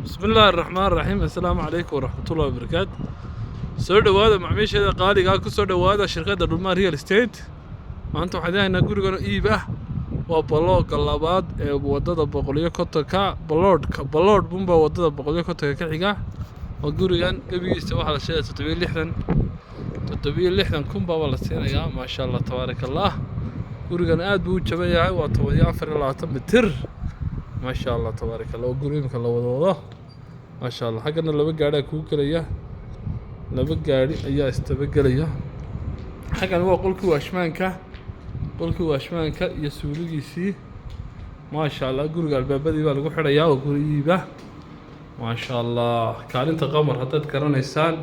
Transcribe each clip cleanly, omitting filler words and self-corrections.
Bismi illaahi raxmaan raxiim. Assalaamu calaykum waraxmatullahi wabarakaatu. Soo dhowaada, macmiisheeda qaaligaa, ku soo dhowaada shirkadda Dhulmaan Real Estate. Maanta waxaan haynaa gurigan oo iib ah. Waa balooga labaad ee wadada 150-ka, baloodhka baloodh bunbaa wadada 150-ka ka xiga. Waa gurigan gebigiisa. Waxaa la sheegaya 67, 67,000 baaba la siinayaa. Maasha Allah, tabaaraka Allah. Gurigan aad buu u jaban yahay, waa 10 iyo 24 mitir. Maasha Allah, tabaaraka Allah. Waa guri imika la wada wado, maasha Allah. Xaggana laba gaadhaa kuu gelaya, laba gaadhi ayaa istaba gelaya. Xaggan waa qolkii waashmaanka, qolkii waashmaanka iyo suuligiisii. Maasha Allah. Guriga albaabadii baa lagu xidhayaa. Waa guri iiba, maasha Allah. Kaalinta Qamar haddaad garanaysaan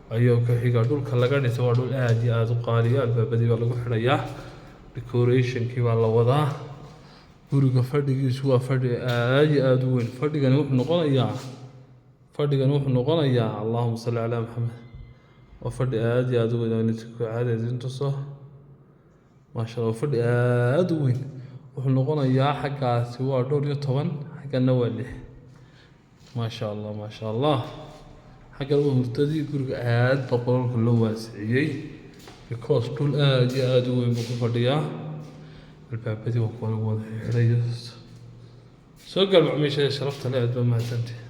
ayuu ka xigaa. Dhulka laga dhisay waa dhul aad iyo aada u qaaliya. Albaabadii baa lagu xidhayaa, decorationkii baa la wadaa. Guriga fadhigiisu waa fadhi aad iyo aada u weyn. Fadhigani wuxuu noqonayaa, allahuma salli calaa Maxamed, waa fadhi aad iyo aada u weyn. Caada idin tuso. Maasha Allah, waa fadhi aada u weyn. Wuxuu noqonayaa xaggaasi waa dhowr iyo toban, xaggana waa 6. Maasha Allah, maasha Allah. Xaggan waa hurdadii. Guriga aad ba qolalka loo waasiciyey because dhul aad iyo aada u weyn buu ku fadhiyaa. Albaabadii waa kuwa lagu wada xidhayo. Soo gal, macmiisha sharafta leh, aad baa mahadsantihi.